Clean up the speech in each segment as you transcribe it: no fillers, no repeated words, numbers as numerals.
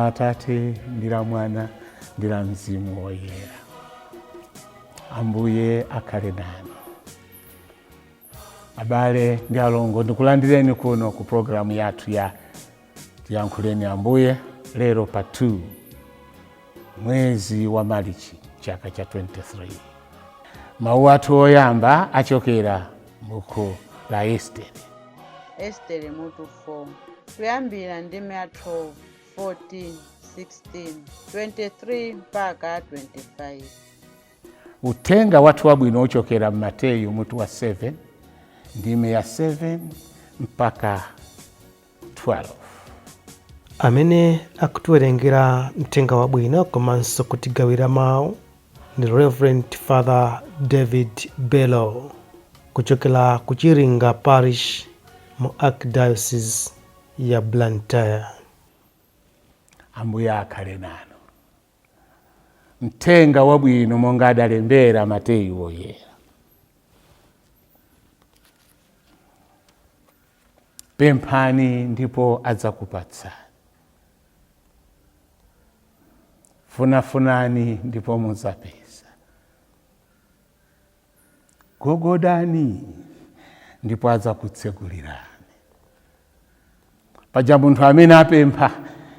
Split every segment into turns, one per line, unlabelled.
Dzina la Atate ndi la Mwana ndi la Mzimu Woyera. Ambuye akhale nanu. Abale ndi alongo, ndikulandireni kuno ku programu yathu ya Tiyankhuleni Ambuye lero pa 2 mwezi wa Marichi chaka cha 23. Mawu athu oyamba achokera m'buku la Estere.
Estere mutu 4 kuyambira ndime ya 12, 14, 16, 23 mpaka 25.
Uthenga wathu wabwino uchokera m'Mateyu mutu wa 7 ndime ya 7 mpaka 12.
Amene akutiwerengera mthenga wabwino komanso kutigawira mawu ndi Reverend Father David Bello kuchokera ku Chiringa Parish mu Archdiocese ya Blantyre.
Ambuye akhale nanu. Mthenga wabwino monga adalembera Mateyu woyera. Pemphani ndipo adzakupatsani. Funafunani ndipo mudzapeza. Gogodani ndipo adzakutsegulirani. Paja munthu amene apempha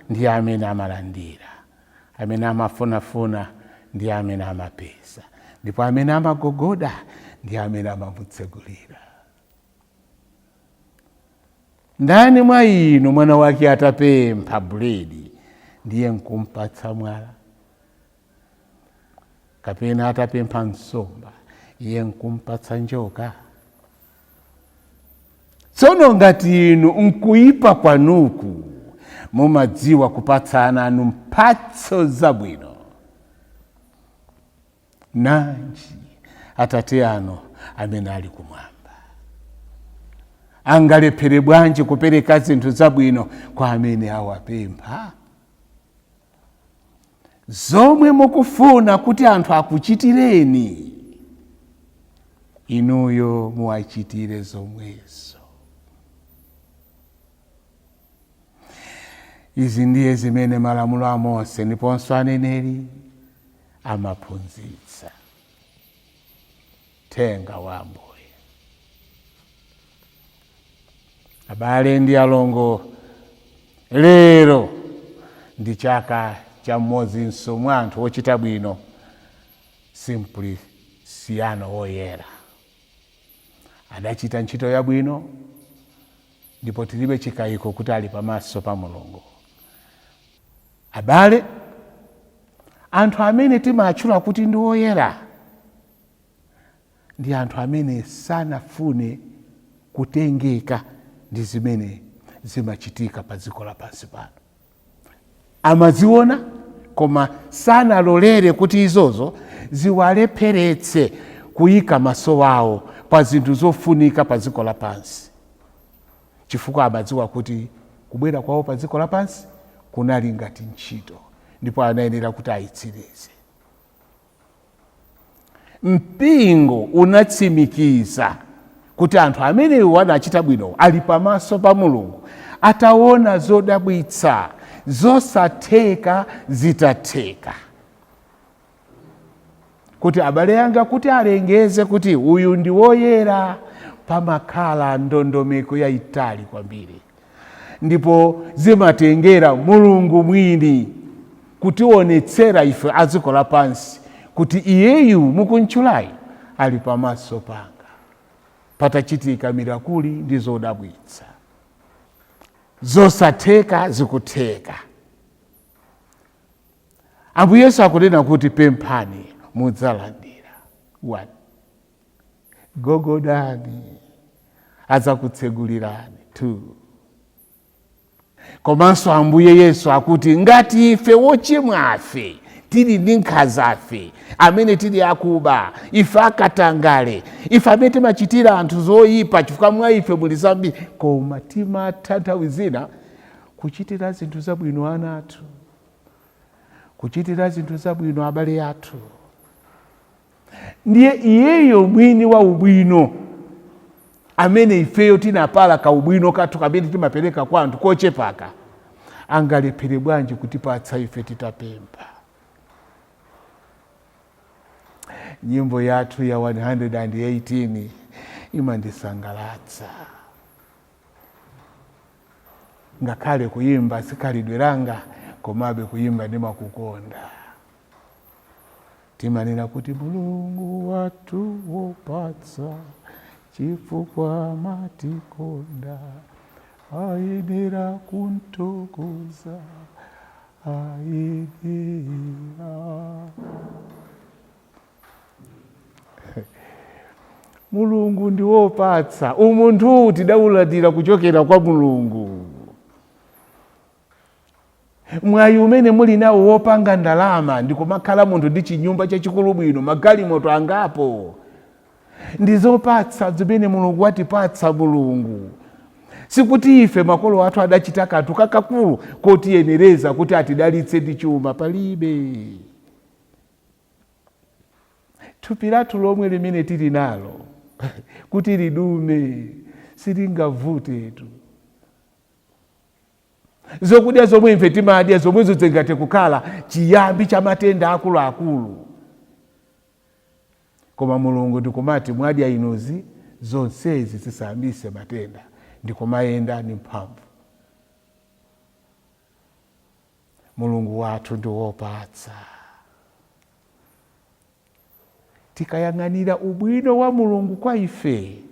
ndiye amene amalandira, amene amafunafuna ndiye amene amapeza, ndipo amene amagogoda ndiye amene amamutsegulira. Ndani mwa inu mwana wake atapempha buledi ndiye nkumpatsa mwala? Kapena atapempha nsomba iye nkumpatsa njoka? Tsono ngati inu nkuipa kwanuku mumadziwa kupatsa ana anu mphatso zabwino, nanji Atate anu amene ali kumwamba angalephere bwanji kupereka zinthu zabwino kwa amene awapempha? Zomwe mukufuna kuti anthu akuchitireni, inuyo muwachitire zomwezo. Izi ndiye zimene malamulo a Mose ndiponso aneneri amaphunzitsa. Mthenga wa Ambuye. Abale ndi alongo, lero ndi chaka cha mmodzinso mwa anthu ochita bwino, Simpliciano Woyera. Adachita ntchito yabwino ndipo tilibe chikayiko kuti ali pamaso pa Mulungu. Abale, anthu amene timatchula kuti ndi oyera ndi anthu amene sanafune kutengeka ndi zimene zimachitika pa dziko lapansi pano. Amaziona koma sanalolere kuti izozo ziwalepheretse kuyika maso awo pa zinthu zofunika pa dziko lapansi, chifukwa amadziwa kuti kubwera kwawo pa dziko lapansi kunali ngati ntchito ndipo anayenera kuti ayitsirize. Mpingo unatsimikiza kuti anthu amenewo anachita bwino ali pamaso pa Mulungu ataona zodabwitsa zosatheka zitatheka, kuti abale anga, kuti alengeze kuti uyu ndi woyera, pamakhala ndondomeko yayitali kwambiri, ndipo zimatengera Mulungu mwini kutionetsera ife a dziko lapansi kuti iyeyu mukuntchulayi ali pamaso panga, patachitika mirakuli ndi zodabwitsa, zosatheka zikutheka. Ambuye Yesu akunena kuti pemphani mudzalandira. 1, gogodani adzakutsegulirani. 2, komanso Ambuye Yesu akuti ngati ife wochimwafe tili ndi nkhanzafe, amene tili akuba, ife akatangale, ife amene timachitira anthu zoyipa chifukwa mwa ife muli zambiri, koma timatha nthawi zina kuchitira zinthu zabwino ana athu, kuchitira zinthu zabwino abale athu, ndiye iyeyo mwini wa ubwino amene ifeyo tinapala kaubwino kathu kamene timapereka kwa anthu kochepaka, Angalephere bwanji kutipatsa ife titapempha? Nyimbo yathu ya 118 imandisangalatsa. Ngakhale kuyimba sikhalidwe langa, komabe kuyimba ndimakukonda. Timanena kuti Mulungu wathu wopatsa, chifukwa matikonda, ayenera kumthokoza, ayenera. Mulungu ndi wopatsa. Umunthu tidawulandira kuchokera kwa Mulungu. Mwayi umene muli nawo wopanga ndalama ndikumakhala munthu ndi chinyumba chachikulu bwino, magalimoto angapo, ndi zopatsa zimene Mulungu watipatsa. Mulungu sikuti ife makolo athu adachita kanthu kakakulu kotiyenereza kuti atidalitse ndi chuma, palibe. Thupi lathu lomwe limene tili nalo kuti lidume silingavutetu. Zokudya zomwe ife timadya zomwezo zingathe kukhala chiyambi cha matenda akuluakulu, koma Mulungu ndikumati mwadya inuzi zonsezi zisayambise matenda, ndikumayenda ndi mphamvu. Mulungu wathu ndi wopatsa. Tikayang'anira ubwino wa Mulungu kwa ife,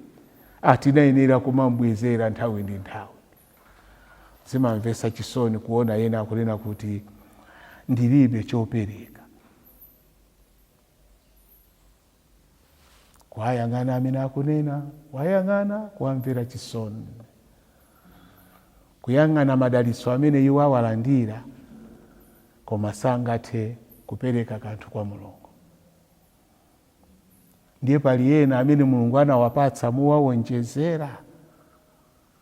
tinayenera kumambwezera nthawi ndi nthawi. Zimamvetsa chisoni kuona ena akunena kuti ndilibe chopereka. Kuwayang'ana amene akunena, kuwayang'ana, kuwamvera chisoni, kuyang'ana madalitso amene iwo awalandira, koma sangathe kupereka kanthu kwa Mulungu. Ndiye pali ena amene Mulungu anawapatsa muwawonjezera,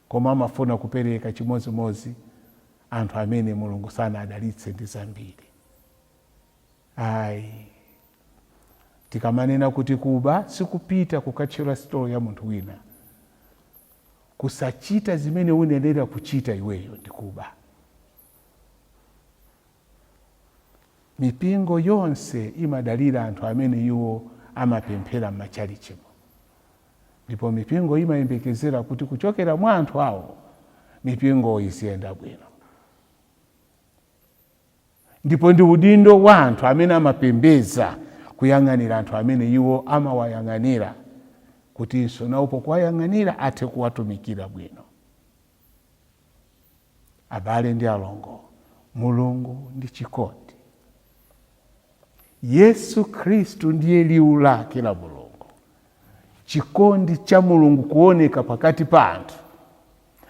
koma amafuna kupereka chimodzimodzi anthu amene Mulungu sanadalitse ndi zambiri. Ayi, tikamanena kuti kuba sikupita kukatchera sitolo ya munthu wina, kusachita zimene unenera kuchita iweyo ndi kuba. Mipingo yonse imadalira anthu amene iwo amapemphera m'matchalichimo, ndipo mipingo imayembekezera kuti kuchokera mwa anthu awo mipingo iziyenda bwino. Ndipo ndi udindo wa anthu amene amapembedza kuyang'anira anthu amene iwo amawayang'anira, kutinso nawo pokuwayang'anira athe kuwatumikira bwino. Abale ndi alongo, Mulungu ndi chikondi. Yesu Khristu ndiye liwu lake la Mulungu. Chikondi cha Mulungu kuoneka pakati pa anthu,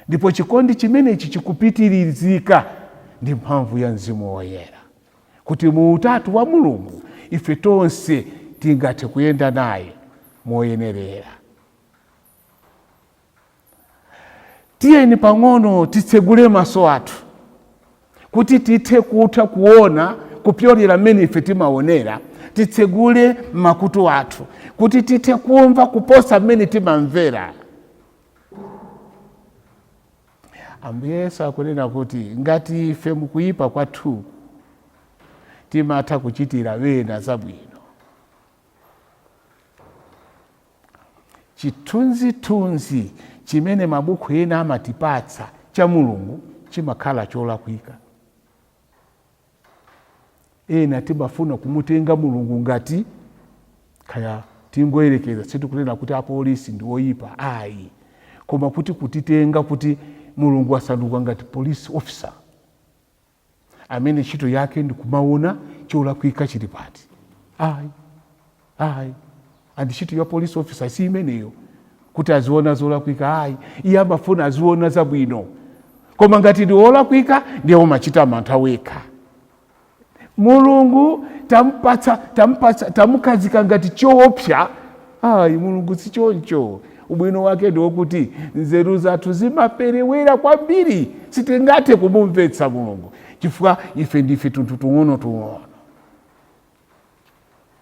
ndipo chikondi chimenechi chikupitirizika ndi mphamvu ya Mzimu Woyera, kuti mu utatu wa Mulungu ife tonse tingathe kuyenda naye moyenerera. Tiyeni pang'ono titsegule maso athu kuti tithe kutha kuona kupyolera mmene ife timaonera. Titsegule makutu athu kuti tithe kumva kuposa mmene timamvera. Ambuye Yesu akunena kuti ngati ife mukuyipa kwathu timatha kuchitira wena zabwino, chithunzithunzi chimene mabuku ena amatipatsa cha Mulungu chimakhala cholakwika. Ena timafuna kumutenga Mulungu ngati kaya tingoyerekeza, sitikunena kuti apolisi ndi oyipa, ayi, koma kuti kutitenga kuti Mulungu asanduka ngati police officer amene ntchito yake ndikumaona cholakwika chili pati. Ayi, ayi, and ntchito ya police officer si imeneyo kuti aziona zolakwika, ayi, iye amafuna aziona zabwino, koma ngati ndi wolakwika ndiye umachita mantha wekha. Mulungu tampatsa, tampatsa, tamukhazika ngati choopsa. Ayi, Mulungu si choncho. Ubwino wake ndi wokuti nzeru zathu zimaperewera kwambiri, sitingathe kumumvetsa Mulungu chifukwa ife ndife tunthu tung'ono tung'ono.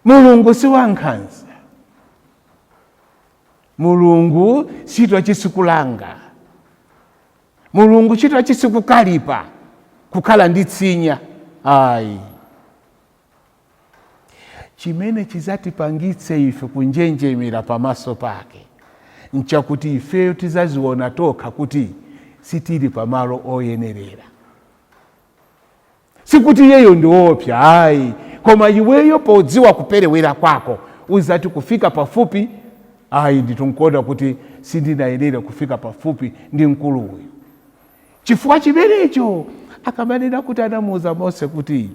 Mulungu si wankhanza. Mulungu ntchito yake sikulanga. Mulungu ntchito yake sikukalipa. Kukhala ndi tsinya, ayi. Chimene chizatipangitse ife kunjenjemera pamaso pake nchakuti ifeyo tizaziona tokha kuti sitili pamalo oyenerera. Sikuti iyeyo ndi woopsa, ayi, koma iweyo podziwa kuperewera kwako uzati kufika pafupi, ayi ndithu, nkuona kuti sindinayenere kufika pafupi ndi mkulu uyu. Chifukwa chimenecho akamanena kuti anamuuza Mose kuti,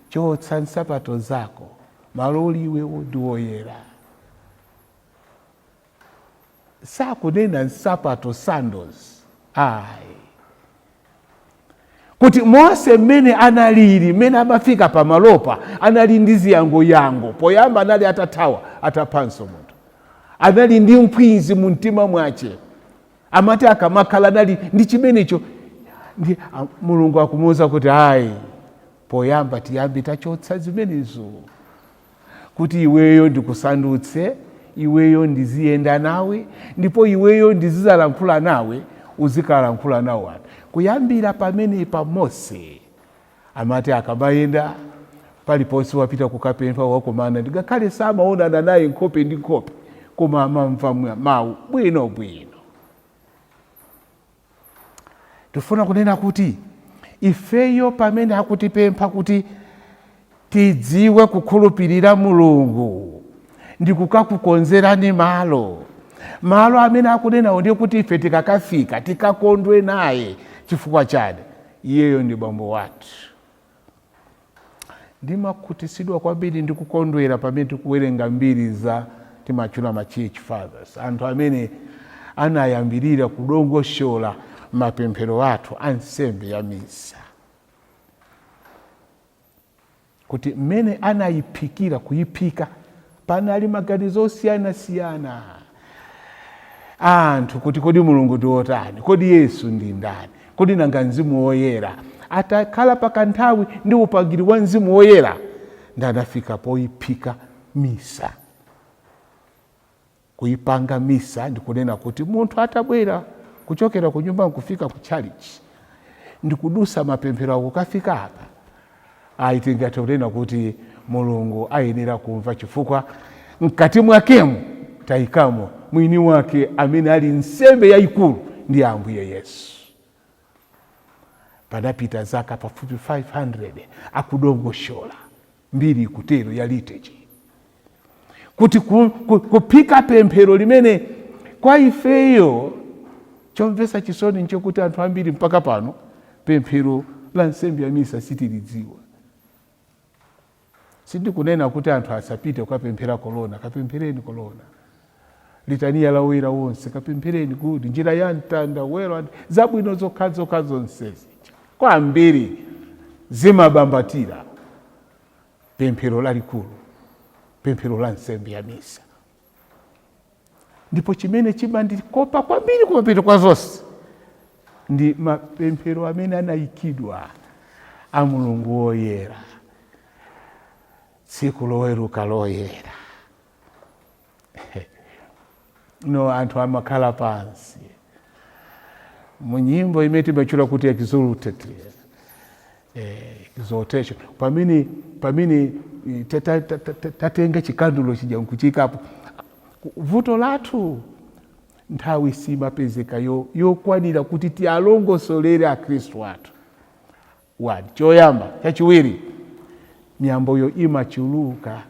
"Chotsa nsapato zako, malo uli iwewo ndi woyera," sakunena nsapato, sandals, ayi. Kuti Mose mmene analili, mmene amafika pamalopa, anali ndi ziyangoyango. Poyamba anali atathawa, ataphanso munthu, anali ndi mkhwizi mu mtima mwace. Amati akamakhala anali ndi chimenecho ndi Mulungu akumuwuza kuti, "Ayi, poyamba tiyambe tachotsa zimenezo kuti iweyo ndikusandutse, iweyo ndiziyenda nawe, ndipo iweyo ndizizalankhula nawe, uzikalankhula nawo anthu." Kuyambira pamenepa Mose amati akamayenda paliponse wapita kukapempha, wakumana, ndingakhale samaonana naye nkhope ndi nkhope, koma amamva mawu bwino bwino. Tifuna kunena kuti ifeyo pamene akutipempha kuti tidziwe kukhulupirira Mulungu ndikukakukonzerani malo, malo amene akunenawo ndiye kuti ife tikakafika tikakondwe naye. Chifukwa chani? Iyeyo ndi bambo wathu. Ndimakhutitsidwa kwambiri ndi kukondwera pamene tikuwerenga mbiri za timatchula ma Church Fathers, anthu amene anayambirira kudongoshola mapemphero athu a nsembe ya misa, kuti mmene anayiphikira, kuyiphika, panali maganizo osiyanasiyana anthu kuti kodi Mulungu ndi wotani? Kodi Yesu ndi ndani? Kodi nanga Mzimu Woyera? Atakhala pakanthawi ndi upangiri wa Mzimu Woyera, ndanafika poyiphika misa, kuyipanga misa, ndikunena kuti munthu atabwera kuchokera ku nyumba nkufika ku chalichi ndikudusa mapemphero ako kukafika apa, ayi, tingathe kunena kuti Mulungu ayenera kumva, chifukwa mkati mwakemo tayikamo mwini wake amene ali nsembe yayikulu ndi Ambuye Yesu. Panapita zaka pafupi 500 akudongoshola, mbiri ikutero ya liturgy, kuti kuphika pemphero limene kwa ifeyo chomvetsa chisoni nchokuti anthu ambiri mpaka pano pemphero la nsembe ya misa sitilidziwa. Sindikunena kuti anthu asapite kukapemphera kolona. Kapemphereni kolona, litaniya la oyera wonse kapemphereni, good, njira ya mtanda, well, and zabwino zokhazokha zonsezi kwambiri zimabambatira pemphero lalikulu, pemphero la nsembe ya misa. Ndipo chimene chimandikopa kwambiri kumapeto kwa zonse ndi mapemphero amene anayikidwa a Mulungu woyera, tsiku Loweruka Loyera. No, anthu amakhala pansi mu nyimbo imene timatchula kuti Exultet, exaltation, pamene tatenga chikandulo chija nkuchikapo. Vuto lathu, nthawi simapezeka yokwanira kuti tialongosolere akhristu athu. One, choyamba. Chachiwiri, miyamboyo imachuluka,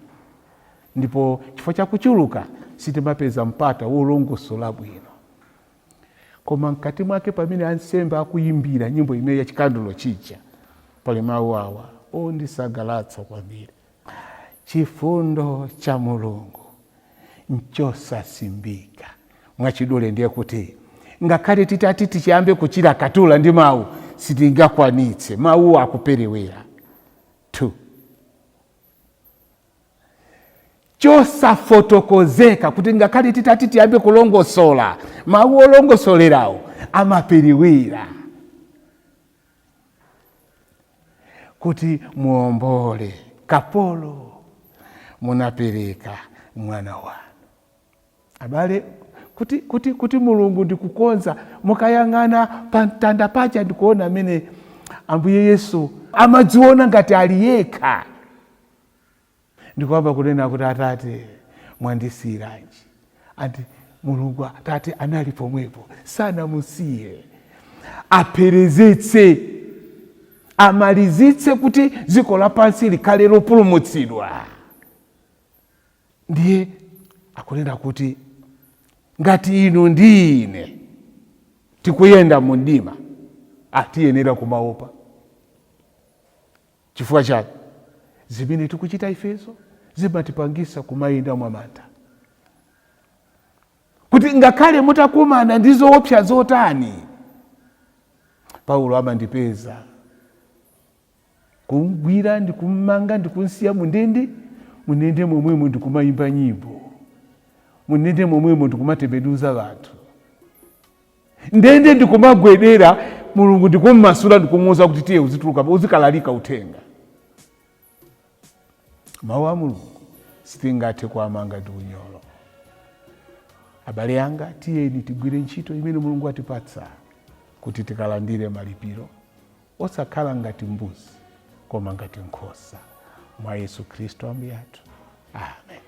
ndipo chifukwa chakuchuluka sitimapeza mpata wolongosola bwino. Koma mkati mwake pamene ansembe akuyimbira nyimbo imene ya chikandulo chija, pali mawu awa ondisangalatsa kwambiri: "Chifundo cha Mulungu nchosasimbika." Mwachidule ndiye kuti ngakhale titati tichiyambe kuchilakatula ndi mawu, sitingakwanitse, mawuwo akuperewera. 2, chosafotokozeka, kuti ngakhale titati tiyambe kulongosola, mawu olongosolerawo amaperewera, kuti muombole kapolo munapereka mwana wanu. Abale, kuti Mulungu ndikukonza, mukayang'ana pa mtanda paja ndikuona amene Ambuye Yesu amadziona ngati ali yekha, ndikuyamba kunena kuti, "Atate, mwandisiyiranji?" Anti Mulungu Atate anali pomwepo, sanamusiye. Aperezetse, amalizitse kuti dziko lapansi likhale lopulumutsidwa. Ndiye akunena kuti ngati inu ndi ine tikuyenda mu mdima, atiyenera kumaopa. Chifukwa chake zimene tikuchita ifezo zimatipangisa kumayenda mwamantha, kuti ngakhale mutakumana ndi zoopsa zotani. Paulo amandipeza kumgwira, ndikummanga, ndikunsiya mundende. Mundende momwemo ndikumayimba nyimbo, mundende momwemo ndikumatembenuza anthu, ndende ndikumagwedera. Mulungu ndikummasula, ndikumuwuza kuti, "Tiye, uzituluka, uzikalalika uthenga." Mawu a Mulungu sitingathe kuamanga ndi unyolo. Abale anga, tiyeni tigwire ntchito imene Mulungu atipatsa kuti tikalandire malipiro, osakhala ngati mbuzi koma ngati nkhosa, mwa Yesu Khristu Ambuye athu. Amen.